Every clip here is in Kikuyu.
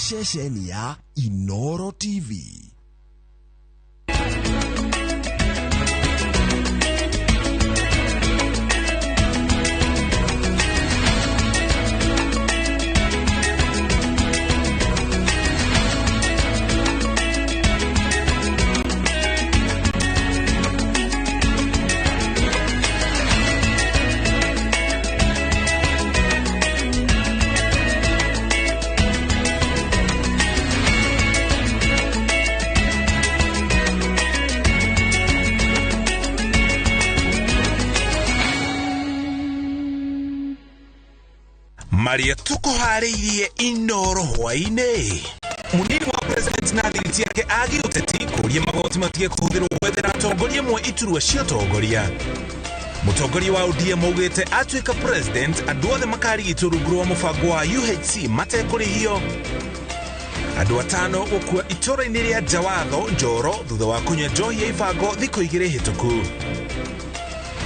Ceceni ya Inoro TV. Maria tukuharĩirie Inoro hwaĩ-inĩ. Munini wa president na thiriti yake agi ũteti kũria magoti matige kũhũthĩrwo gwethera atongoria amwe iturwa cia ũtongoria. Mũtongoria wa ODM augĩte atuĩka president andũ othe makarigitwo rungu rwa mũbango wa UHC matekũrĩhio. Andũ atano gũkua itũũra-inĩ rĩa Njawatho Njoro thutha wa kũnyua njohi ya ibango thikũ igĩrĩ hĩtũku.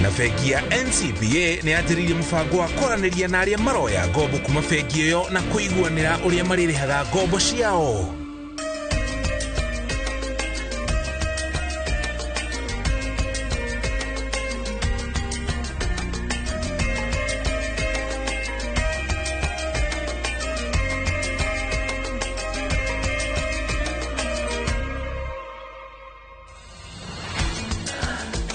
Na bengi ya NCBA nĩ yanjĩrĩirie mũbango wa kwaranĩria na arĩa maroya ngombo kuma bengi ĩyo na kũiguanĩra ũrĩa marĩrĩhaga ngombo ciao.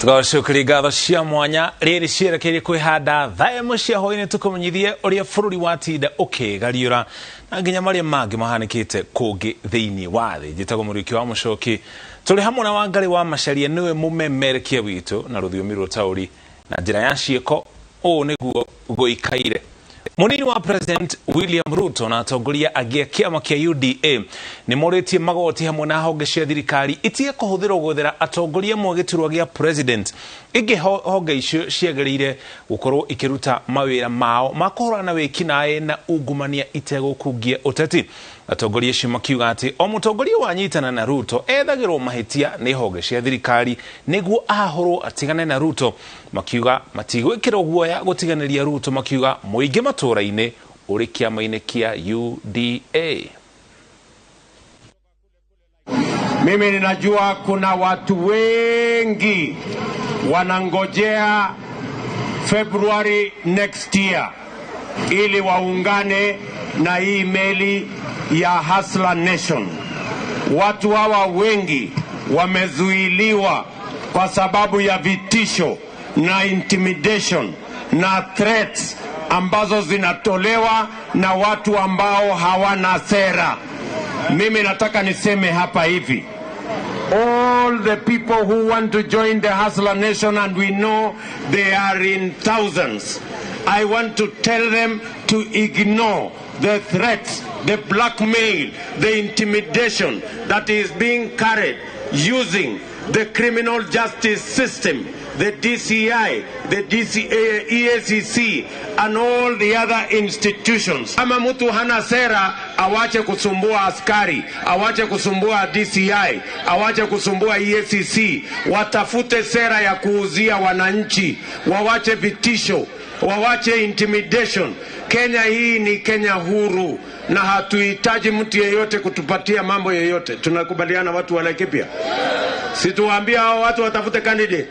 Tugacokeria ngatho cia mwanya rĩrĩ cierekeirie kwĩhanda thaa ĩmwe cia hwaĩ-inĩ tũkũmenyithie ũrĩa bũrũri watinda ũkĩgariũra na nginya marĩa mangĩ mahanĩkĩte kũngĩ thĩinĩ wa thĩ. Njĩtagwo Mũriũki wa Mũcoki, tũrĩ hamwe na Wangarĩ wa Macharia nĩwe mũmemerekia witũ na rũthiomi rwa ũtaũri na njĩra ya ciĩko. Ũũ nĩguo gũikaire. Munini wa President William Ruto na atongoria angĩ a kĩama kĩa UDA nĩ morĩtie magoti hamwe na honge cia thirikari itige kũhũthĩrwo gwethera atongoria amwe gĩturwa gĩa president. Ingĩ honge icio ciagĩrĩire gũkorwo ikĩruta mawĩra mao ma kũhũrana na wĩkinaĩ na ungumania itegũkungia ũteti. Atongoria acio makiuga atĩ o mũtongoria wanyitana na Ruto ethagĩrwo mahĩtia nĩ honge cia thirikari nĩguo ahũrwo atigane na Ruto. Makiuga matigwĩkĩrwo guoya gũtiganĩria Ruto, makiuga mũingĩ matũũra-inĩ ũrĩ kĩama-inĩ kĩa UDA. Mimi ninajua kuna watu wengi wanangojea February next year ili waungane na hii meli ya Hustler Nation. Watu hawa wengi wamezuiliwa kwa sababu ya vitisho na intimidation na threats ambazo zinatolewa na watu ambao hawana sera. Mimi nataka niseme hapa hivi, all the people who want to join the Hustler Nation, and we know they are in thousands, I want to tell them to ignore the threats, the blackmail, the intimidation that is being carried using the criminal justice system, the DCI, the DCA, EACC, and all the other institutions. Kama mtu hana sera, awache kusumbua askari, awache kusumbua DCI, awache kusumbua EACC. Watafute sera ya kuuzia wananchi, wawache vitisho, wawache intimidation. Kenya hii ni Kenya huru na hatuhitaji mtu yeyote kutupatia mambo yeyote. Tunakubaliana watu wa Laikipia? Si tuwaambie hao watu watafute candidate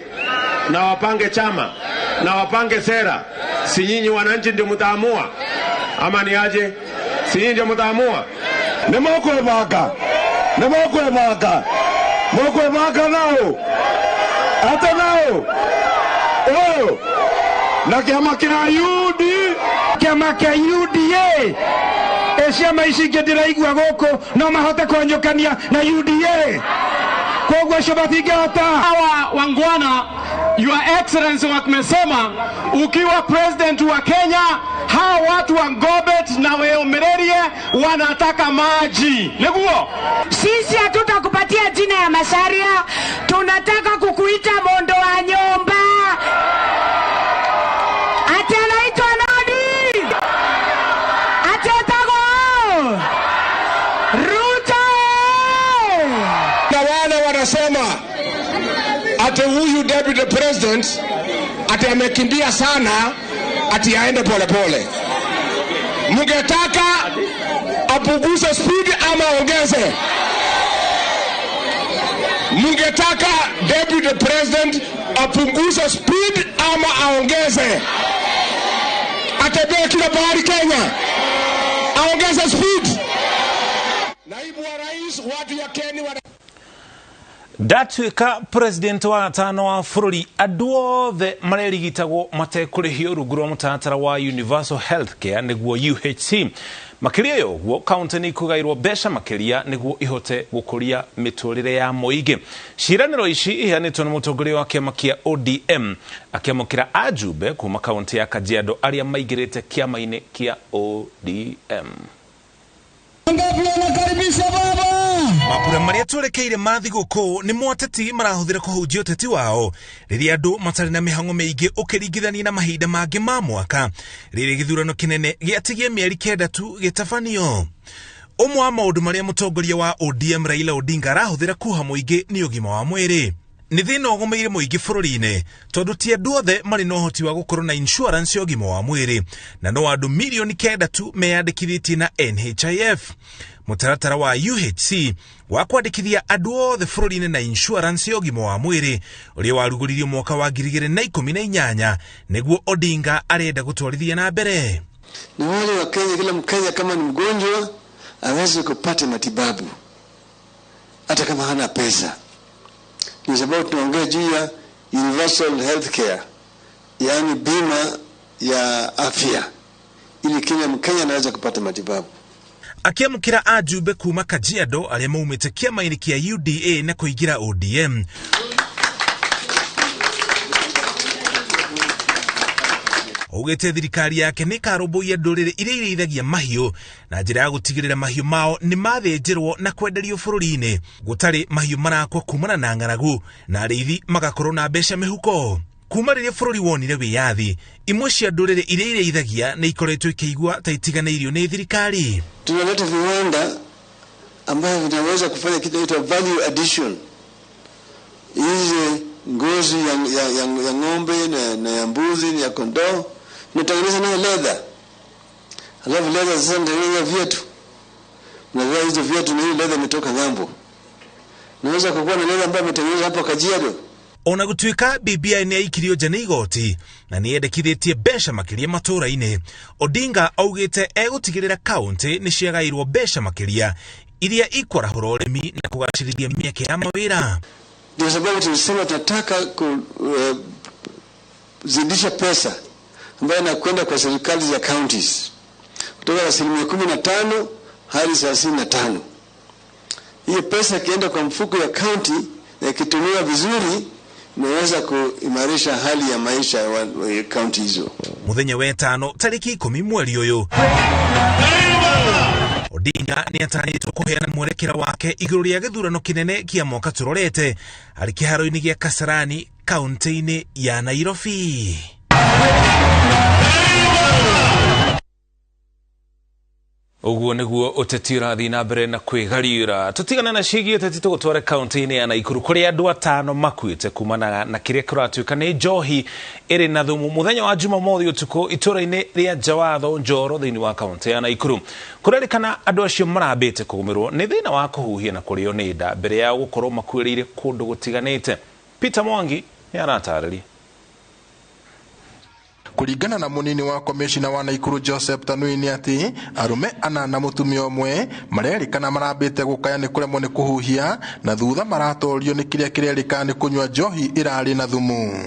na wapange chama na wapange sera. Si nyinyi wananchi ndio mtaamua ama ni aje? Si nyinyi ndio mtaamua? Nĩ mũkwĩbanga mũkwĩbanga nao ate nao ũyũ na kĩama kĩa UD, kĩama kĩa UDA. Ciama ici ingĩ ndĩraigua gũkũ no mahote kũnyũkania na UDA, koguo acio matingĩhota. Hawa wangwana, Your Excellency, wamesema ukiwa president wa Kenya, hawa watu wa Ngobet na Weomererie wanataka maji. Niguo? Sisi hatutakupatia jina ya Macharia, tunataka kukuita mondo wa nyumba. Ati anaitwa nani? Ati atago Ruto. Na wale wanasema ati huyu deputy president ati amekimbia sana, ati aende pole pole. Mngetaka apunguze speed ama ongeze? Mngetaka deputy president apunguze speed ama aongeze? Atembee kila pahali Kenya, aongeze speed. Naibu wa rais, watu ya Kenya wana Ndatuĩka president wa gatano wa bũrũri andũ othe marerigitagwo matekũrĩhio rungu rwa mũtaratara wa Universal Health Care nĩguo UHC. Makĩria ya ũguo kaunti nĩ ikũgaĩrwo mbeca makĩria nĩguo ihote gũkũria mĩtũrĩre ya mũingĩ. Ciĩranĩro ici iheanĩtwo nĩ mũtongoria wa kĩama kĩa ODM akĩamũkĩra ajumbe kuma kaunti ya Kajiado arĩa maingĩrĩte kĩama-inĩ kĩa ODM. Mambura marĩa twerekeire ma thigũkũ nĩ mwateti marahũthĩra kũhunjia ũteti wao rĩrĩa andũ matarĩ na mĩhang'o mĩingĩ ũkĩringithania na mahinda mangĩ ma mwaka rĩrĩa gĩthurano kĩnene gĩatigie mĩeri 9 tu gĩtabanio. Ũmwe wa maũndũ marĩa mũtongoria wa ODM Raila Odinga arahũthĩra kuha mũingĩ nĩ ũgima wa mwĩrĩ. Nĩ thĩna ũgũmĩire mũingĩ bũrũri-inĩ tondũ ti andũ othe marĩ na ũhoti wa gũkorwo na insurance ya ũgima wa mwĩrĩ na no andũ milioni 9 tu meyandĩkithĩtie na NHIF. Mũtaratara wa UHC wa kwandĩkithia andũ othe bũrũri-inĩ na insurance ya ũgima wa mwĩrĩ ũrĩa warugũririo mwaka wa 2018 nĩguo Odinga arenda gũtwarithia na mbere. Na wale wa Kenya, kila Mkenya kama ni mgonjwa aweze kupata matibabu hata kama hana pesa. Ni sababu tunaongea juu ya universal health care, yaani bima ya afya, ili kila Mkenya anaweza kupata matibabu. Akiamũkĩra ajumbe kuma Kajiado arĩa maumĩte kĩama-inĩ kĩa UDA na kũingĩra ODM. Augĩte thirikari yake nĩ ĩkarũmbũiya ndũrĩrĩ iria irĩithagia mahiũ na njĩra ya gũtigĩrĩra mahiũ mao nĩ mathĩnjĩrwo na kwenderio bũrũri-inĩ gũtarĩ mahiũ marakwa kumana na ng'aragu na arĩithi magakorwo na mbeca mĩhuko. Kuma rĩrĩa bũrũri wonire wĩyathi, imwe cia ndũrĩrĩ iria irĩithagia nĩ ikoretwo ikĩigua ta itiganĩirio nĩ thirikari. Tunaleta viwanda ambavyo vinaweza kufanya kitu kinaitwa value addition. Hizi ngozi ya ng'ombe na ya mbuzi na ya kondoo tunatengeneza nayo leather. Alafu leather sasa tunatengeneza viatu. Na hizo viatu ni leather imetoka ng'ambo. Naweza kukuwa na leather ambayo imetengenezwa hapa Kajiado. Ona gũtuĩka BBI nĩ yaikirio nja nĩ igoti na nĩ yendekithĩtie mbeca makĩria matũũra-inĩ, Odinga augĩte egũtigĩrĩra kaunti nĩ ciagaĩirwo mbeca makĩria iria ikwarahũra ũrĩmi na kũgacĩrithia mĩeke ya mawĩra. Ndio sababu tulisema tunataka kuzidisha pesa ambayo inakwenda kwa serikali za counties kutoka 15% hadi 35. Hiyo pesa ikienda kwa mfuko ya county na ikitumiwa vizuri inaweza kuimarisha hali ya maisha ya county hizo. Muthenya wetano tariki 10 mweri ũyũ, Odinga nĩ atanyĩtwo kũheana mwerekera wake igũrũ rĩa gĩthurano kĩnene kĩa mwaka tũrorete arĩ kĩharo-inĩ gĩa Kasarani kaunti-inĩ ya Nairobi. Ũguo nĩguo ũteti ũrathiĩ na mbere na kwĩgariũra. Tũtigane na ciĩgiĩ ũteti tũgũtware kaunti-inĩ ya Naikuru kũrĩa andũ 5 makuĩte kumana na kĩrĩa kĩratuĩka nĩ njohi ĩrĩ na thumu mũthenya wa Jumamothi ũtukũ itũũra-inĩ rĩa Njawatho Njoro thĩinĩ wa kaunti ya Naikuru. Kũrerĩkana andũ acio marambĩte kũgũmĩrwo nĩ thĩna wa kũhuhia na kũrĩo nĩ nda mbere yao gũkorwo makuĩrĩire kũndũ gũtiganĩte. Peter Mwangi nĩ aratarĩria. Kuringana na munini wa komishina wa Naikuru Joseph Tanui ni ati arume 4 na mutumia ũmwe marerĩkana marambĩte gũkaya nĩ kũremwo nĩ kũhuhia na thutha maratorio nĩ kĩrĩa kĩrerĩkana nĩ kũnyua njohi ĩrarĩ na thumu.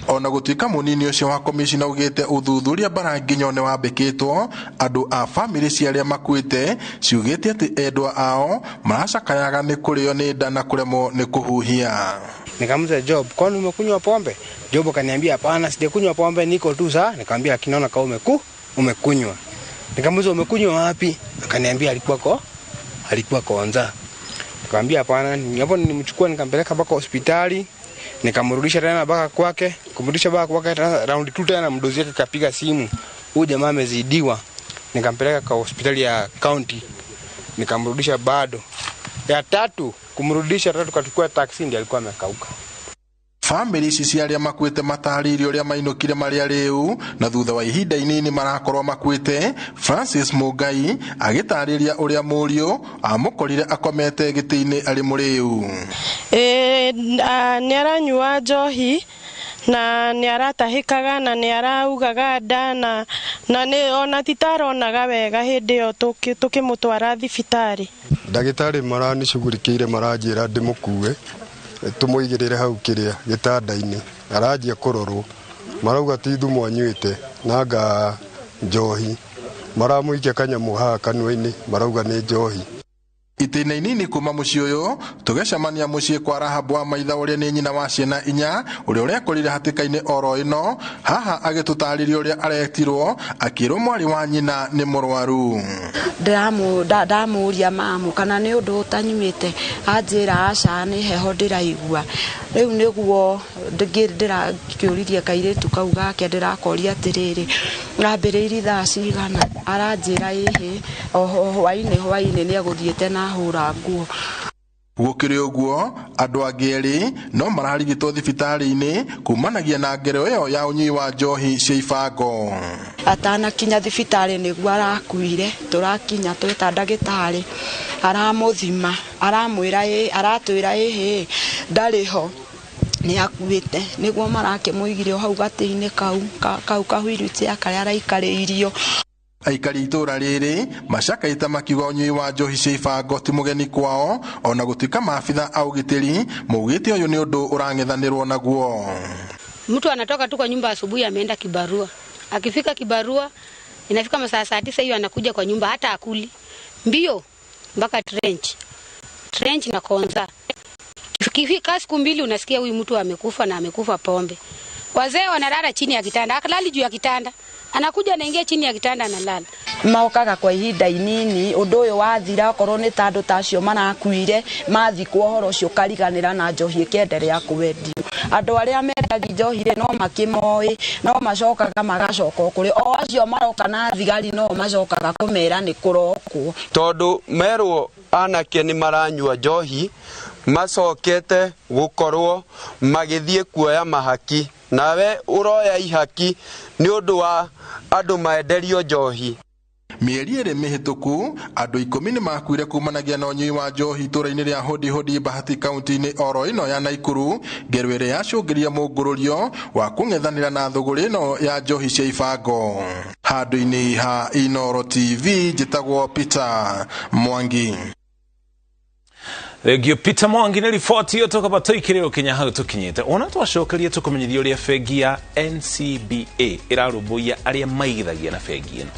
Ona gũtuĩka munini ũcio wa komishina augĩte ũthuthuria bara nginyo nĩ wambĩkĩtwo, andũ a famĩlĩ cia arĩa makuĩte ciugĩte atĩ endwa ao maracakayaga nĩ kũrĩo nĩ nda na kũremwo nĩ kũhuhia. Nikamuuliza Job, kwani umekunywa pombe? Job akaniambia hapana, sijakunywa pombe, niko tu sawa. Nikamwambia lakini naona kama umekunywa. Nikamuuliza umekunywa wapi? Akaniambia alikuwa Konza. Nikamwambia hapana, hapo nilimchukua nikampeleka mpaka hospitali, nikamrudisha tena mpaka kwake, kumrudisha mpaka kwake tena round 2 tena mdozi wake kapiga simu, huyu jamaa amezidiwa. Nikampeleka kwa hospitali ya county, nikamrudisha bado. Ya tatu kumrudisha tatu, tukachukua taxi, ndiye alikuwa amekauka. Bamĩrĩ ici cia arĩa makuĩte matarĩirie ũrĩa mainũkire marĩ arĩu na thutha wa ihinda inini marakorwo makuĩte. Francis Mũngai agĩtarĩria ũrĩa mũriũ amũkorire akomete gĩtĩ-inĩ arĩ mũrĩu. Nĩ aranyua njohi na nĩ aratahĩkaga na nĩ araugaga nda na nĩ ona ti ta aronaga wega hĩndĩ ĩyo tũkĩmũtwara thibitarĩ. Ndagĩtarĩ maranicugurikĩire, maranjĩra ndĩmũkue tũmũigĩrĩre hau kĩrĩa gĩtanda-inĩ, aranjia kũrorwo, marauga ti thumu anyuĩte nanga njohi, maramũikia kanyamũ haha kanua-inĩ, marauga nĩ njohi. Itĩna inini kuma mũciĩ ũyũ tũgĩcemania mũciĩ kwa Rahabu wa Maitha ũrĩa nĩ nyina wa ciana inya, ũrĩa ũrekorire hatĩka-inĩ oro ĩno haha agĩtũtarĩria ũrĩa aretirwo akĩrwo mwarĩ wa nyina nĩ mũrwaru. Ndamũria mamu kana nĩ ũndũ ũtanyuĩte, anjĩra aca nĩ heho ndĩraigua. Rĩu nĩguo ndĩrakĩũririe kairĩtu kau gake, ndĩrakoria atĩrĩrĩ, ambĩrĩirie thaa cigana, aranjĩra ĩhĩ o hwainĩ hwainĩ nĩ egũthiĩte na hũra nguo. Gũkĩrĩ ũguo andũ angĩ erĩ no mararigitwo thibitarĩ-inĩ kumanagia na ngero ĩyo ya ũnyui wa njohi cia ibango. Atanakinya thibitarĩ nĩguo arakuire, tũrakinya tweta ndagĩtarĩ, aramũthima, aramwĩra ĩ, aratwĩra ĩhĩ ndarĩ ho, nĩ akuĩte. Nĩguo marakĩmũigire o hau gatĩ-inĩ kau ka wheelchair karĩa araikarĩirio. Aikari itũra rĩrĩ macakaĩte makiuga ũnyui wa njohi cia ibango ti mũgeni kwao, ona gũtuĩka maabitha a ũgitĩri maugĩte ũyũ nĩ ũndũ ũrang'ethanĩrwo naguo. Mtu anatoka tu kwa nyumba asubuhi ameenda kibarua, akifika kibarua inafika masaa saa 9 hiyo anakuja kwa nyumba, hata akuli mbio mpaka trench na konza. Ikifika siku 2 unasikia huyu mtu amekufa na amekufa pombe. Wazee wanalala chini ya kitanda, akalali juu ya kitanda, anakuja anaingia chini ya kitanda analala. Maokaga kwa ihinda inini undu uyu wathira, okorwo ni ta andu ta acio marakuire mathikwo ũhoro ũcio ũkariganĩra na njohi ĩkĩenderea kwendio. Andũ arĩa mendagia njohi rĩ no makĩmoĩ, no macokaga magacoka kũrĩ o acio maroka na thigari, no macokaga kũmera nĩ kũrokwo. Tondũ merwo anake nĩ maranyua njohi, macokete gũkorwo magĩthiĩ kuoya mahaki, nawe ũroya ihaki nĩ ũndũ wa andũ maenderio njohi. Mĩeri ĩrĩ mĩhĩtũku andũ 10 nĩ makuire kumanagia na ũnyui wa njohi itũra-inĩ rĩa Hodi Hodi Bahati kaunti-inĩ oro ĩno ya Naikuru, ngero ĩrĩa yacũngĩria mũngũrũrio wa kũng'ethanĩra na thũgũrĩ ĩno ya njohi cia ibango. Handũ-inĩ ha Inooro TV njĩtagwo Peter Mwangi. Thengio Peter Mwangi nĩ riboti ĩyo tũkaba tũikĩrĩrwo kinya hau tũkinyĩte. Ona twacokeria tũkũmenyithia ũrĩa bengi ya NCBA ĩrarũmbũiya arĩa maigithagia na bengi ĩno.